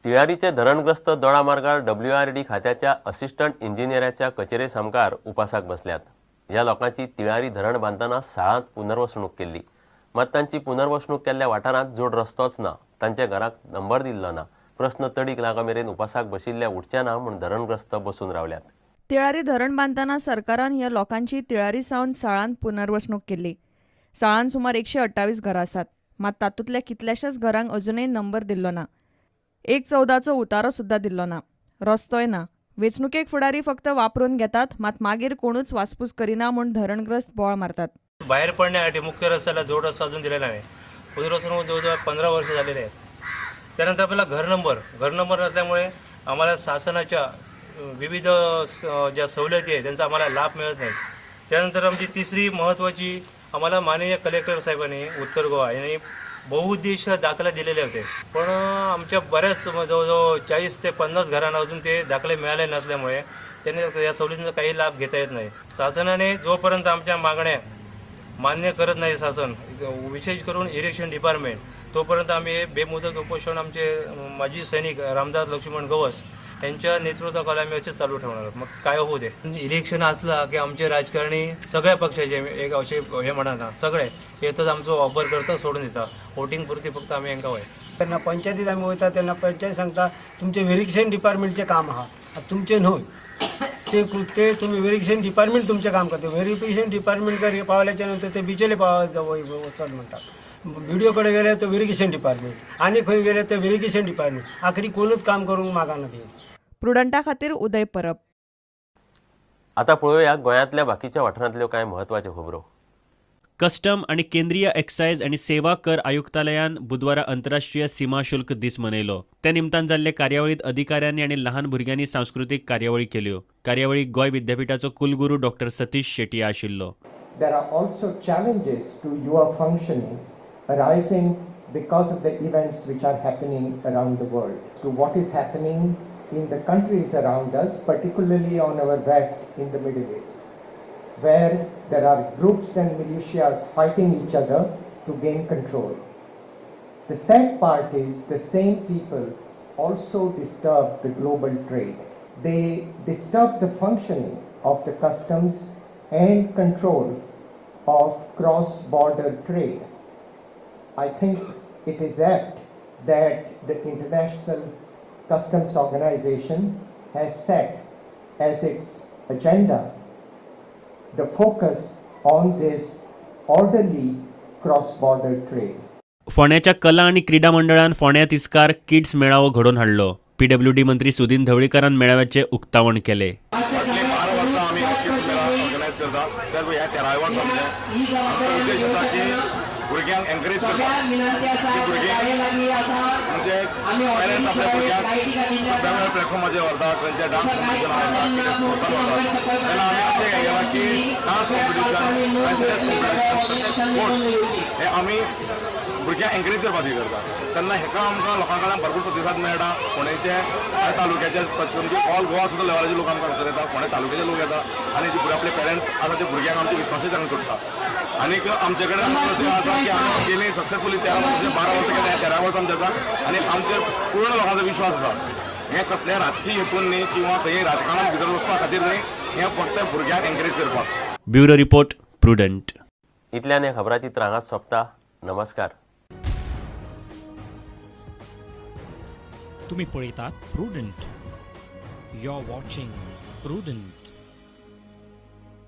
तिळारीचे धरणग्रस्त दोडा मार्गार डब्ल्यूआरडी खात्याच्या असिस्टंट इंजिनियराच्या कचेरे सामकार उपासाक बसल्यात. ह्या लोकांची तिळारी धरण बांदतना साळांत पुनर्वसणूक केल्ली. मात तांची पुनर्वसणूक केल्ल्या वाठारांत जोड रस्तोच ना, तांच्या घराक नंबर दिल्लो ना. प्रस्न तडीक लागा मेरेन उपासाक बशिल्ल्या उठचे ना म्हूण धरणग्रस्त बसून रावल्यात. तिळारी धरण बांदतना सरकारान ह्या लोकांची तिळारी सावन साळांत पुनर्वसणूक केल्ली. साळांत सुमार 128 घरां आसात, मात तातूंतल्या कितल्याशाच घरांक अजुनय नंबर दिल्लो ना. 1/14चो उतारो सुद्दां दिल्लो ना, रस्तोय ना. वेंचणुकेक फुडारी फक्त वापरून घेतात, मात मागीर कोणूच वासपूस करिना म्हूण धरणग्रस्त बोवाळ मारतात. बाहेर पडण्यासाठी मुख्य रस्त्याला जोड रस्ता अजून दिलेला नाही. पुनर्वसन जवळजवळ 15 वर्ष झालेले आहेत. त्यानंतर आपल्याला घर नंबर नसल्यामुळे आम्हाला शासनाच्या विविध ज्या सवलती आहेत त्यांचा आम्हाला लाभ मिळत नाही. त्यानंतर आमची तिसरी महत्त्वाची, आम्हाला माननीय कलेक्टर साहेबांनी उत्तर गोवा यांनी बहुउद्देशीय दाखले दिलेले होते, पण आमच्या बऱ्याच जवळजवळ 40 ते 50 घरांना अजून ते दाखले मिळाले नसल्यामुळे त्यांनी या सवलतींचा काही लाभ घेता येत नाही. शासनाने जोपर्यंत आमच्या मागण्या मान्य करत नाही शासन, विशेष करून इरिगेशन डिपार्टमेंट, तोपर्यंत आम्ही हे बेमुदत उपोषण आमचे माजी सैनिक रामदास लक्ष्मण गवस यांच्या नेतृत्वाखाली आम्ही असेच चालू ठेवणार आहोत. मग काय होऊ दे. इलेक्शन असला की आमचे राजकारणी सगळ्या पक्षाचे, एक असे हे म्हणा ना, सगळे येतच आमचो वापर करता, सोडून दिता. वोटिंग पुरती फक्त आमी हांकां वय. तेन्ना पंचायतीत आमी वयता तेन्ना पंचायत सांगता, तुमचें व्हेरिफिकेशन डिपार्टमेंटचें काम आहा, तुमचें न्हय ते. ते तुमी व्हेरिफिकेशन डिपार्टमेंट तुमचें काम करता. व्हेरिफिकेशन डिपार्टमेंट कडेन पावल्याच्या नंतर ते बिचोले पाव वचत म्हणटा. बीडीओ कडेन गेले तो व्हेरिफिकेशन डिपार्टमेंट, आनी खंय गेले ते व्हेरिफिकेशन डिपार्टमेंट. आखरी कोणूच काम करूंक मागना ती. प्रुडंटा खातीर उदय परब. आता पळोवया गोंयांतल्या बाकीच्या वाठारांतल्यो कांय म्हत्वाच्यो खबरो. कस्टम आणि केंद्रीय एक्सायज आणि सेवा कर आयुक्तालयान बुधवारा अंतराष्ट्रीय सीमा शुल्क दीस मनयलो. त्या निमतान जाल्ले कार्यावळीत अधिकाऱ्यांनी आनी लहान भुरग्यांनी सांस्कृतीक कार्यावळी केल्यो. कार्यावळीक गोंय विद्यापीठाचो कुलगुरू डॉक्टर सतीश शेट्ये आशिल्लो. There are also challenges to your functioning arising because of the events which are happening around the world. To what is happening in the countries around us, particularly on our west in the Middle East, where there are groups and militias fighting each other to gain control. The sad part is the same people also disturb the global trade. They disturb the functioning of the customs and control of cross-border trade. I think it is apt that the International Customs Organization has set as its agenda the focus on this orderly cross-border trade. फोंड्याच्या कला आनी क्रीडा मंडळान फोंड्या तिस्कार kids मेळावो घडोवन हाडलो. PWD मंत्री सुदीन धवळीकरान मेळाव्याचें उक्तावण केलें. फाटलीं 12 वर्सां आमी किड्स मेळा ऑर्गनायज करता. त्या ह्या 13व्या वर्सा आमचें. आमचो उद्देश आसा की भुरग्यांक एनकरेज करपाक की भुरगीं, म्हणजे पेरंट्स आपल्या भुरग्यांक वेगवेगळ्या प्लॅटफॉर्माचेर व्हरता, खंयच्या डान्स कॉम्पिटिशनाक व्हरता, कितें स्पोर्ट्सान व्हरता. तेन्ना आमी अशें हें केलां की डान्स कॉम्पिटिशन, फॅन्सी कॉम्पिटिशन, तशेंच स्पोर्ट्स हे आमी भुरग्यांक एनकरेज करपाक करता. तेन्ना हेका आमकां लोकां कडल्यान भरपूर प्रतिसाद मेळटा. फोंडेचे तालुक्याचे, म्हणजे ऑल गोवा सुद्दां लेवलाचे लोक आमकां हांगासर येता. फोंडे तालुक्याचे लोक येता आनी जे आपले पेरंट्स आसा ते भुरग्यांक आमचे विश्वासूच हांगा सोडटा. आनीक आमचे कडेन अशें आसा की आमी गेली सक्सेसफुली 13 वर्सां, 12 वर्सां केल्या, 13 वर्सां आमचें आसा आनी आमचेर पूर्ण लोकांचो विश्वास आसा. हें कसल्या राजकीय हेतून न्ही किंवा खंय राजकारणात भितर वचपा खातीर न्ही, हें फक्त भुरग्यांक एनकरेज करपाक. Bureau report, Prudent. इतल्यान हें खबराचित्र हांगाच सोंपता. नमस्कार. तुम्ही पळयतात prudent. You are watching Prudent.